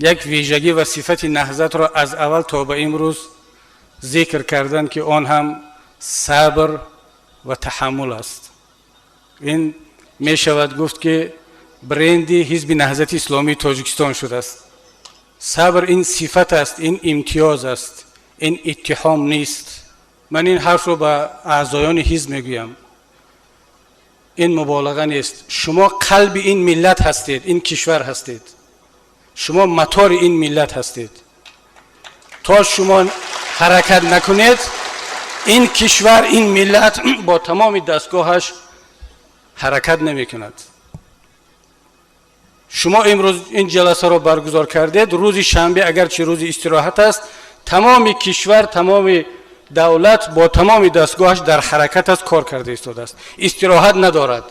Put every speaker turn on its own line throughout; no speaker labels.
Як вижагӣ ва сифати Наҳзатро аз аввал то ба имрӯз зикр карданд, ки он ҳам сабр ва таҳаммул аст. Ин мешавад гуфт, ки бренди Ҳизби Наҳзати Исломии Тоҷикистон шудааст. Сабр ин сифат аст, ин имтиёз аст, ин иттиҳом нест. Ман ин ҳарфро ба аъзоёни ҳизб мегӯям, ин муболиға нест. Шумо қалби ин миллат ҳастед, ин кишвар ҳастед, шумо мотори ин миллат ҳастед. То шумо ҳаракат накунед, ин кишвар, ин миллат бо тамоми дастгоҳаш ҳаракат намекунад. Шумо имрӯз ин ҷаласаро баргузор кардед, рӯзи шанбе, агарчи рӯзи истироҳат аст, тамоми кишвар, тамоми давлат бо тамоми дастгоҳаш дар ҳаракат аст, кор карда истодааст, истироҳат надорад.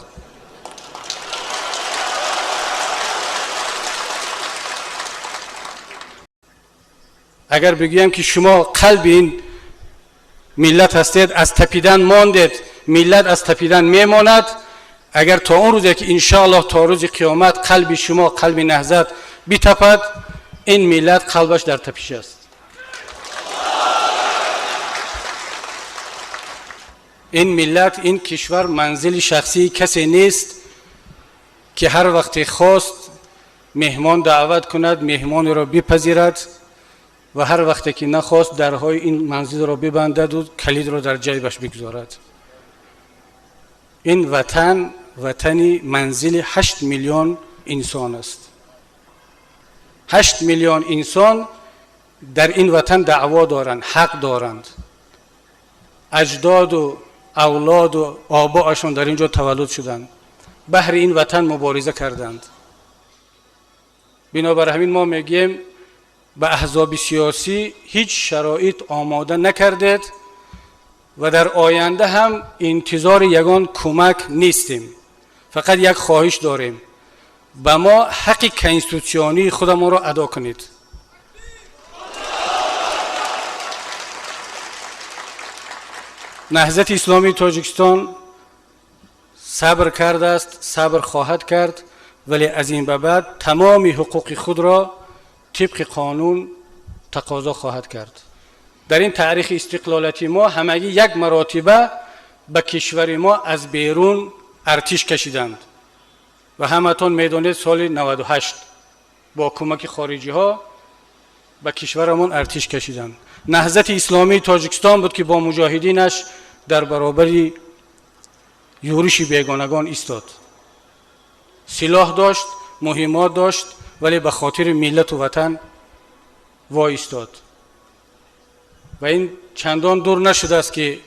Агар бигӯям, ки шумо қалби ин миллат ҳастед, аз тапидан мондед, миллат аз тапидан мемонад. Агар то он рӯзе ки иншоаллоҳ то рӯзи қиёмат қалби шумо, қалби Наҳзат битапад, ин миллат қалбаш дар тапиш аст. Ин миллат, ин кишвар манзили шахсии касе нест, ки ҳар вақте хост меҳмон даъват кунад, меҳмонеро бипазирад ва ҳар вақте ки нахост дарҳои ин манзилро бибандаду калидро дар ҷайбаш бигузорад. Ин ватан ватани манзили 8 миллион инсон аст. 8 миллион инсон дар ин ватан даъво доранд, ҳақ доранд. Аҷдоду авлоду обоашон дар ин ҷо таваллуд шуданд, баҳри ин ватан мубориза карданд. Бинобар ҳамин мо мегӯем, ба аҳзоби сиёсӣ ҳеҷ шароит омода накардед ва дар оянда ҳам интизори ягон кӯмак нестем. Фақат як хоҳиш дорем: ба мо ҳаққи конститутсионии худамонро адо кунед. Наҳзати Исломии Тоҷикистон сабр кардааст, сабр хоҳад кард, вале аз ин ба баъд тамоми ҳуқуқи худро тибқи қонун тақозо хоҳад кард. Дар ин таърихи истиқлолияти мо ҳамагӣ як маротиба ба кишвари мо аз берун артиш кашиданд ва ҳаматон медонед, соли 98 бо кӯмаки хориҷиҳо ба кишварамон артиш кашиданд. Наҳзати Исломии Тоҷикистон буд, ки бо муҷоҳидинаш дар баробари юриши бегонагон истод. Силоҳ дошт, муҳиммот дошт, вале ба хотири миллату ватан воистод. Ва ин чандон дур нашудааст, ки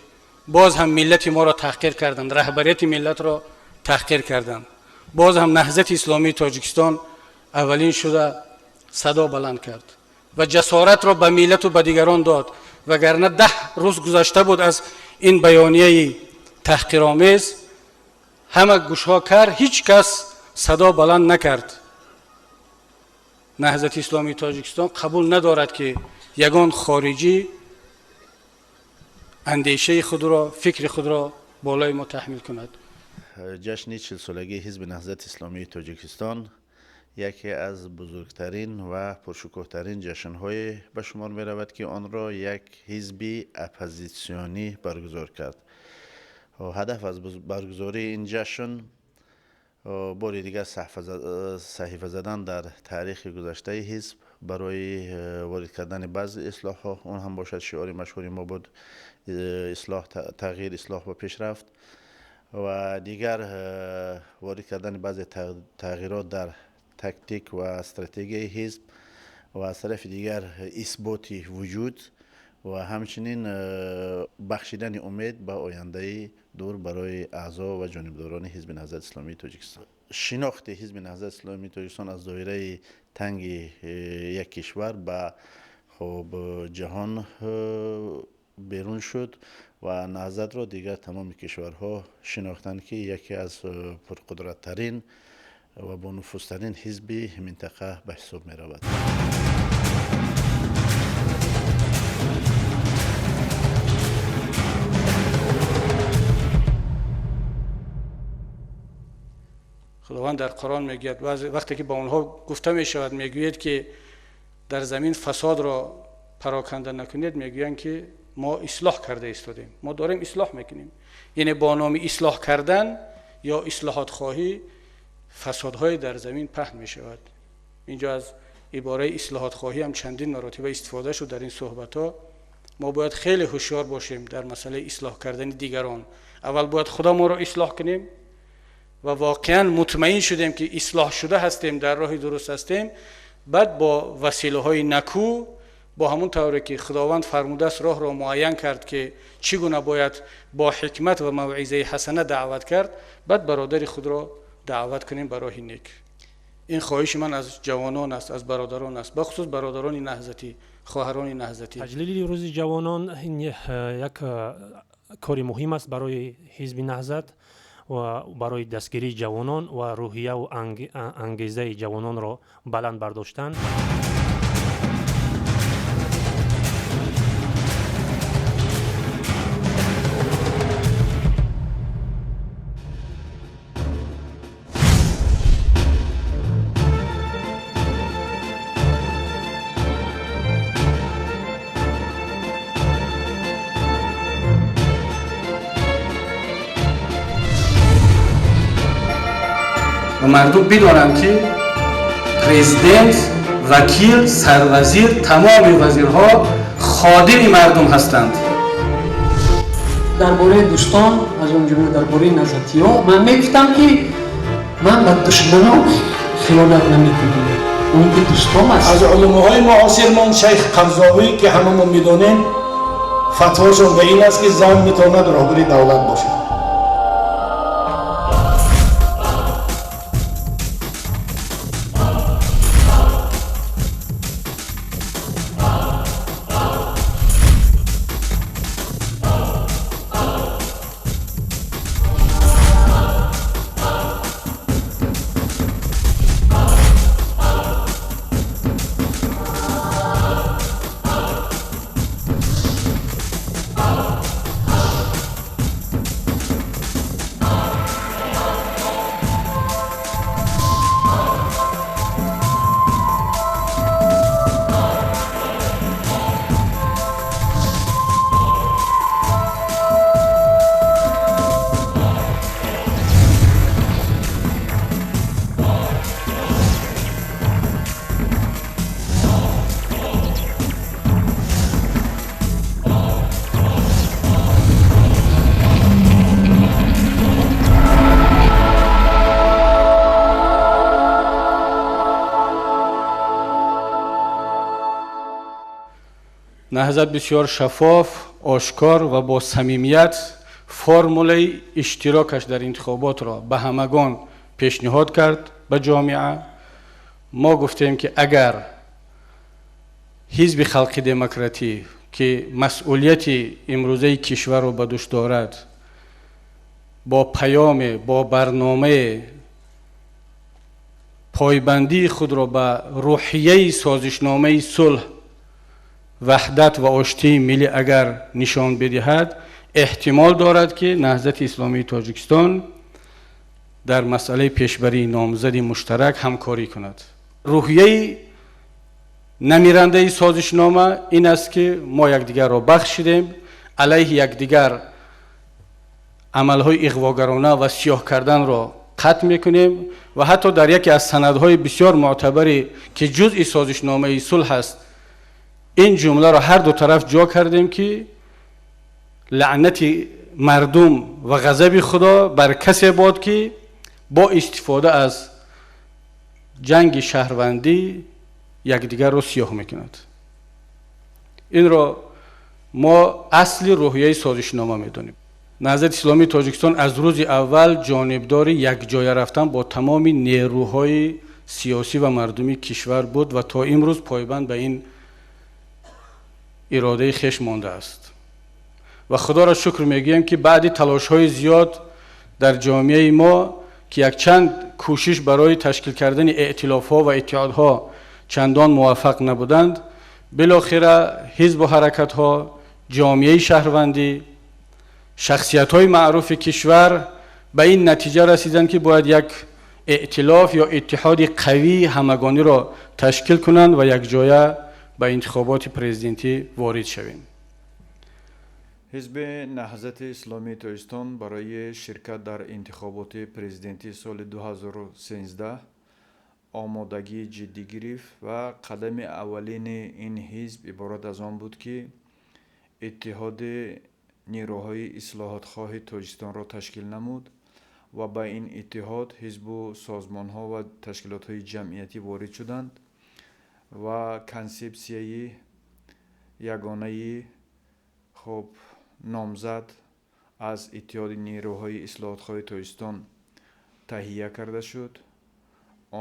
боз ҳам миллати моро таҳқир карданд, раҳбарияти миллатро таҳқир карданд. Боз ҳам Наҳзати Исломии Тоҷикистон аввалин шуда садо баланд кард ва ҷасоратро ба миллату ба дигарон дод. Вагарна 10 рӯз гузашта буд аз ин баёнияи таҳқиромез, ҳама гӯшҳо кар, ҳеҷ кас садо баланд накард. Наҳзати Исломии Тоҷикистон қабул надорад, ки ягон хориҷӣ андешаи худро, фикри худро болои мо таҳмил кунад.
Ҷашни 40-солагии Ҳизби Наҳзати Исломии Тоҷикистон яке аз бузургтарин ва пуршукӯҳтарин ҷашнҳое ба шумор меравад, ки онро як ҳизби оппозитсионӣ баргузор кард. Ҳадаф аз баргузории ин ҷашн бори дигар саҳифа задан дар таърихи гузаштаи ҳизб барои ворид кардани баъзе ислоҳҳо, он ҳам бошад шиори машҳури мо буд: ислоҳ, тағйир, ислоҳ ва пешрафт, ва дигар ворид кардани баъзе тағйирот дар тактик ва стратегияи ҳизб, ва аз тарафи дигар исботи вуҷуд ва ҳамчунин бахшидани умед ба ояндаи дур барои аъзо ва ҷонибдорони Ҳизби Наҳзати Исломии Тоҷикистон. Шинохти Ҳизби Наҳзати Исломии Тоҷикистон аз доираи танги як кишвар ба хуб ҷаҳон берун шуд ва Наҳзатро дигар тамоми кишварҳо шинохтанд, ки яке аз пурқудраттарин ва бонуфузтарин ҳизби минтақа ба ҳисоб меравад.
Худованд дар Қуръон мегӯяд, вақте ки ба онҳо гуфта мешавад, мегӯяд, ки Дар замин фасодро пароканда накунед, мегӯянд ки мо ислоҳ карда истодем, мо дорем ислоҳ мекунем. Яъне бо номи ислоҳ кардан ё ислоҳотхоҳӣ фасодҳое дар замин паҳн мешавад. Инҷо аз ибораи ислоҳотхоҳӣ ҳам чандин маротиба истифода шуд дар ин суҳбатҳо. Мо бояд хеле ҳушёр бошем дар масъалаи ислоҳ кардани дигарон. Аввал бояд худамонро ислоҳ кунем ва воқеан мутмаин шудем ки ислоҳ шуда ҳастем, дар роҳи дуруст ҳастем, баъд бо василаҳои накӯ, бо ҳамон тавре ки Худованд фармудааст, роҳро муайян кард ки чӣ гуна бояд бо ҳикмат ва мавъизаи ҳасана даъват кард, баъд бародари худро даъват кунем ба роҳи нек. Ин хоҳиши ман аз ҷавонон аст, аз бародарон аст, бахусус бародарони наҳзатӣ, хоҳарони наҳзатӣ.
Таҷлили рӯзи ҷавонон ин як кори муҳим аст барои ҳизби Наҳзат ва барои дастгирии ҷавонон ва рӯҳияву ангезаи ҷавононро баланд бардоштан.
Ва мардум бидонанд ки президент, вакил, сарвазир, тамоми вазирҳо ходими мардум ҳастанд.
Дар бораи дӯстон, аз он ҷумла дар бораи наҳзатиҳо, ман мегуфтам ки ман ба душманон хиёнат намекунам, он ки дӯстом аст.
Аз уламоҳои муосирмон шайх Қарзовӣ, ки ҳамамон медонем, фатвошон ба ин аст ки зан метавонад роҳбари давлат бошад.
Наҳзат бисёр шаффоф, ошкор ва бо самимият формулаи иштирокаш дар интихоботро ба ҳамагон пешниҳод кард, ба ҷомеа. Мо гуфтем ки агар ҳизби халқи демократӣ, ки масъулияти имрӯзаи кишварро ба дӯш дорад, бо паёме, бо барномае пойбандии худро ба рӯҳияи созишномаи сулҳ, ваҳдат ва оштии миллӣ агар нишон бидиҳад, эҳтимол дорад ки Наҳзати Исломии Тоҷикистон дар масъалаи пешбарии номзади муштарак ҳамкорӣ кунад. Рӯҳияи намирандаи созишнома ин аст ки мо якдигарро бахшидем, алайҳи якдигар амалҳои иғвогарона ва сиёҳ карданро қатъ мекунем ва ҳатто дар яке аз санадҳои бисёр мӯътабаре ки ҷузъи созишномаи сулҳ аст, ин ҷумларо ҳар ду тараф ҷо кардем ки лаънати мардум ва ғазаби Худо бар касе бод ки бо истифода аз ҷанги шаҳрвандӣ якдигарро сиёҳ мекунад. Инро мо асли рӯҳияи созишнома медонем. Наҳзати Исломии Тоҷикистон аз рӯзи аввал ҷонибдори якҷоя рафтан бо тамоми нерӯҳои сиёсӣ ва мардумии кишвар буд ва то имрӯз пойбанд ба ин иродаи хеш мондааст. Ва Худоро шукр мегӯем ки баъди талошҳои зиёд дар ҷомеаи мо, ки якчанд кӯшиш барои ташкил кардани эътилофҳо ва иттиҳодҳо чандон муваффақ набуданд, билохира ҳизбу ҳаракатҳо, ҷомеаи шаҳрвандӣ, шахсиятҳои маъруфи кишвар ба ин натиҷа расиданд ки бояд як ائتلاف یا اتحاد قوی همگانی را تشکیل کنند و یک جایه به انتخابات پرزیدنتی وارد شویم.
ҳизби Наҳзати Исломии Тоҷикистон барои ширкат дар интихоботи президентии соли 2013 омодагии ҷиддӣ гирифт ва қадами аввалини ин ҳизб иборат аз он буд, ки Иттиҳоди нирӯҳои ислоҳотхоҳи Тоҷикистонро ташкил намуд ва ба ин иттиҳод ҳизбу созмонҳо ва ташкилотҳои ҷамъиятӣ ворид шуданд ва консепсияи ягонаи хуб номзад аз Иттиҳоди нирӯҳои ислоҳотхоҳи Тоҷикистон таҳия карда шуд.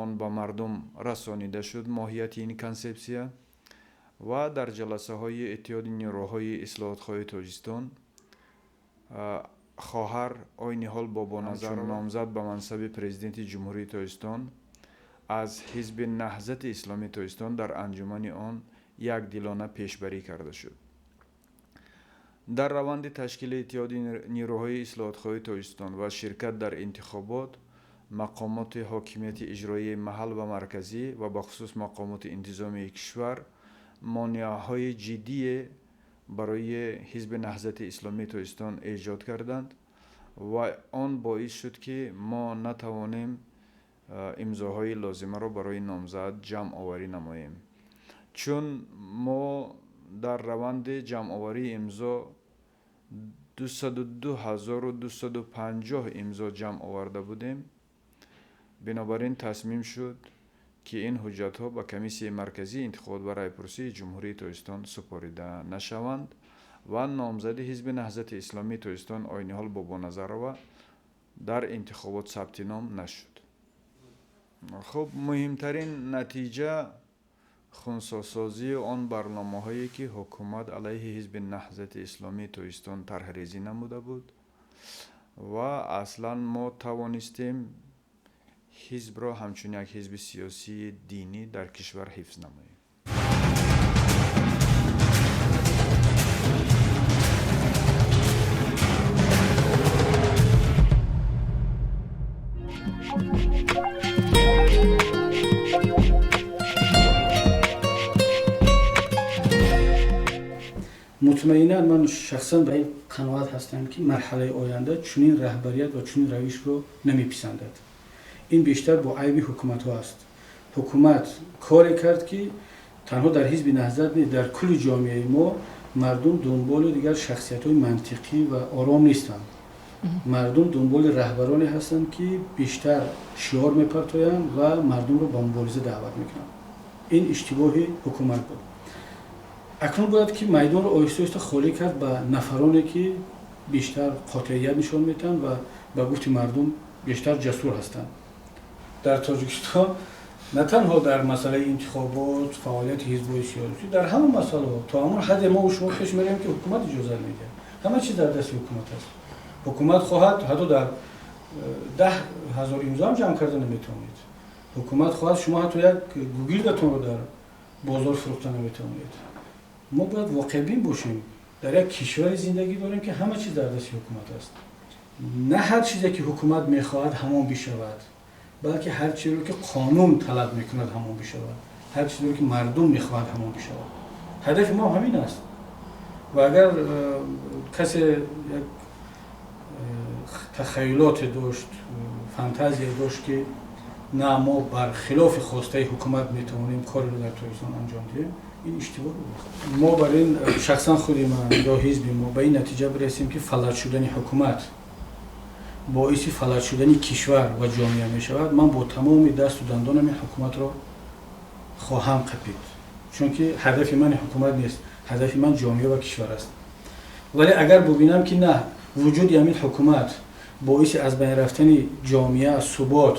Он ба мардум расонида шуд, моҳияти ин консепсия, ва дар ҷаласаҳои Иттиҳоди нирӯҳои ислоҳотхоҳи Тоҷикистон хоҳар Ойниҳол Бобоназар номзад ба мансаби президенти Ҷумҳурии Тоҷикистон аз ҳизби Наҳзати Исломии Тоҷикистон дар анҷумани он якдилона пешбарӣ карда шуд. Дар раванди ташкили Иттиҳоди нирӯҳои ислоҳотхоҳи Тоҷикистон ва ширкат дар интихобот мақомоти ҳокимияти иҷроияи маҳал ва марказӣ ва бахусус мақомоти интизомии кишвар монеаҳои ҷиддие барои ҳизби Наҳзати Исломии Тоҷикистон эҷод карданд ва он боис шуд, ки мо натавонем имзоҳои лозимаро барои номзад ҷамъоварӣ намоем, чун мо дар раванди ҷамъоварии имзо 202 250 имзо ҷамъ оварда будем. Бинобар ин тасмим шуд, ки ин ҳуҷҷатҳо ба Комиссияи марказии интихобот ва райпурсии Ҷумҳурии Тоҷикистон супорида нашаванд ва номзади ҳизби Наҳзати Исломии Тоҷикистон Ойниҳол Бобоназарова дар интихобот сабти ном нашуд. Хуб, муҳимтарин натиҷа хунсосозии он барномаҳое, ки ҳукумат алайҳи ҳизби Наҳзати Исломии Тоҷикистон тарҳрезӣ намуда буд, ва аслан мо тавонистем ҳизбро ҳамчун як ҳизби сиёсии динӣ дар кишвар ҳифз намоем.
Мутмаинан ман шахсан ба ин қаноат ҳастам, ки марҳалаи оянда чунин раҳбарият ва чунин равишро намеписандад. Ин бештар бо айби ҳукуматҳо аст. Ҳукумат коре кард, ки танҳо дар ҳизби Наҳзат не, дар кулли ҷомеаи мо мардум дунболи дигар шахсиятҳои мантиқӣ ва ором нестанд. Мардум дунболи раҳбароне ҳастанд, ки бештар шиор мепартоянд ва мардумро ба мубориза даъват мекунанд. Ин иштибоҳи ҳукумат буд. Акнун бояд ки майдонро оҳиста оҳиста холӣ кард ба нафароне, ки бештар қотеият нишон медиҳанд ва ба гуфти мардум бештар ҷасур ҳастанд. Дар Тоҷикистон на танҳо дар масъалаи интихобот, фаъолияти ҳизбҳои сиёсӣ, дар ҳама масъалаҳо то ҳамон ҳадде мо шумо пеш меравем, ки ҳукумат иҷозат медиҳад. Ҳама чиз дар дасти ҳукумат аст. Ҳукумат хоҳад, ҳатто дар 10 000 имзоам ҷамъ карда наметавонед. Ҳукумат хоҳад, шумо ҳатто як гугирдатонро дар бозор фурӯхта наметавонед. Мо бояд воқеъбин бошем. Дар як кишваре зиндагӣ дорем, ки ҳама чиз дар дасти ҳукумат аст. На ҳар чизе, ки ҳукумат мехоҳад, ҳамон бишавад, балки ҳар чизеро, ки қонун талаб мекунад, ҳамон бишавад, ҳар чизеро, ки мардум мехоҳад, ҳамон бишавад. Ҳадафи мо ҳамин аст. Ва агар касе як тахаюлоте дошт, фантазия дошт, ки на, мо бар хилофи хостаи ҳукумат метавонем кореро дар Тоҷикистон анҷом диҳем, ин иштибоҳ аст. Мо бар ин, шахсан худи ман ё ҳизби мо, ба ин натиҷа бирасем, ки фалаҷ шудани ҳукумат боиси фалаҷ шудани кишвар ва ҷомеа мешавад, ман бо тамоми дасту дандонам ин ҳукуматро хоҳам қапид, чунки ҳадафи ман ҳукумат нест, ҳадафи ман ҷомеа ва кишвар аст. Вале агар бубинам, ки на, вуҷуди ҳамин ҳукумат боиси аз байн рафтани ҷомеа, субот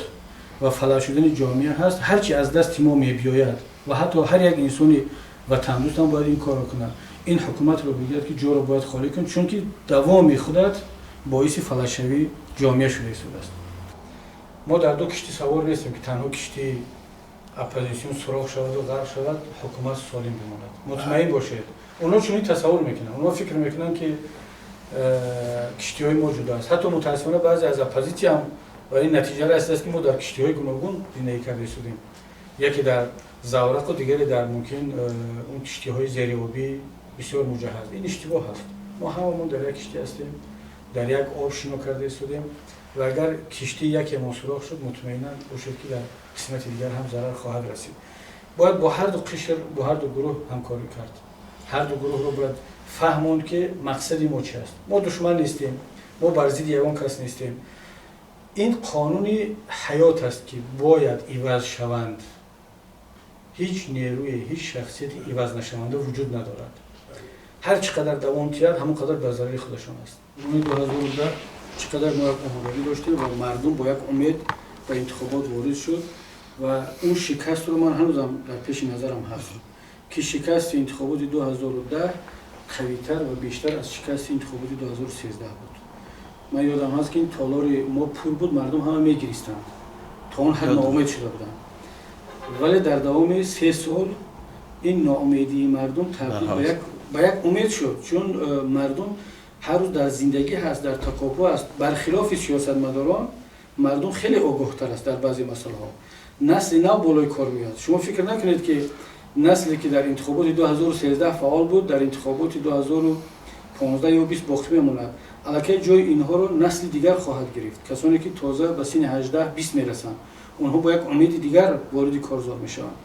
ва фалаҷ шудани ҷомеа ҳаст, ҳар чи аз дасти мо мебиёяд ва ҳатто ҳар як инсони ватандӯстам бояд ин корро кунад, ин ҳукуматро бигӯяд, ки ҷоро бояд холӣ кун, чунки давоми худат боиси фалаҷшавии ҷомеа шуда истодааст. Мо дар ду киштӣ савор нестем, ки танҳо киштии оппозитсион суроғ шаваду ғарқ шавад, ҳукумат солим бимонад. Мутмаин бошед, онҳо чунин тасаввур мекунанд, онҳо фикр мекунанд, ки киштиҳои мо ҷудо аст. Ҳатто мутаассифона баъзе аз оппозитсия ҳам Ва ин натиҷа расидааст, ки мо дар киштиҳои гуногун зиндагӣ карда истодем, яке дар заврақу дигаре дар мумкин он киштиҳои зериобӣ бисёр муҷаҳҳаз. Ин иштибоҳ аст. Мо ҳамамон дар як киштӣ ҳастем, дар як об шино карда истодем ва агар киштӣ якемон сурох шуд, мутмаинан бошед, ки дар қисмати дигар ҳам зарар хоҳад расид. Бояд бо ҳарду қишр, бо ҳарду гурӯҳ ҳамкорӣ кард. Ҳарду гурӯҳро бояд фаҳмонд, ки мақсади мо чи аст. Мо душман нестем, мо бар зидди ягон кас нестем. Ин қонуни ҳаёт аст, ки бояд иваз шаванд. Ҳеҷ нерӯе, ҳеҷ шахсияти ивазнашаванда вуҷуд надорад. Ҳар чӣ қадар давом тиҳад, ҳамон қадар ба зарари худашон аст. Соли 2010 чӣ қадар мо як омодагӣ доштем ва мардум бо як умед ба интихобот ворид шуд ва он шикастро ман ҳанӯзам дар пеши назарам ҳаст, ки шикасти интихоботи 2010 қавитар ва бештар аз шикасти интихоботи 2013 буд. Ман ёдам ҳаст, ки ин толори мо пур буд, мардум ҳама мегиристанд, то он ҳад ноумед шуда буданд. Вале дар давоми 3 сол ин ноумедии мардум табдил ба як умед шуд, чун мардум ҳар рӯз дар зиндагӣ ҳаст, дар такопӯ аст. Бархилофи сиёсатмадорон, мардум хеле огоҳтар аст дар баъзе масъалаҳо. Насли нав болои кор меояд. Шумо фикр накунед, ки насле, ки дар интихоботи 2013 фаъол буд, дар интихоботи 2015 ё 20 боқӣ мемонад. Аллакай ҷои инҳоро насли дигар хоҳад гирифт, касоне, ки тоза ба синни 18-20 мерасанд. Онҳо бо як умеди дигар вориди корзор мешаванд.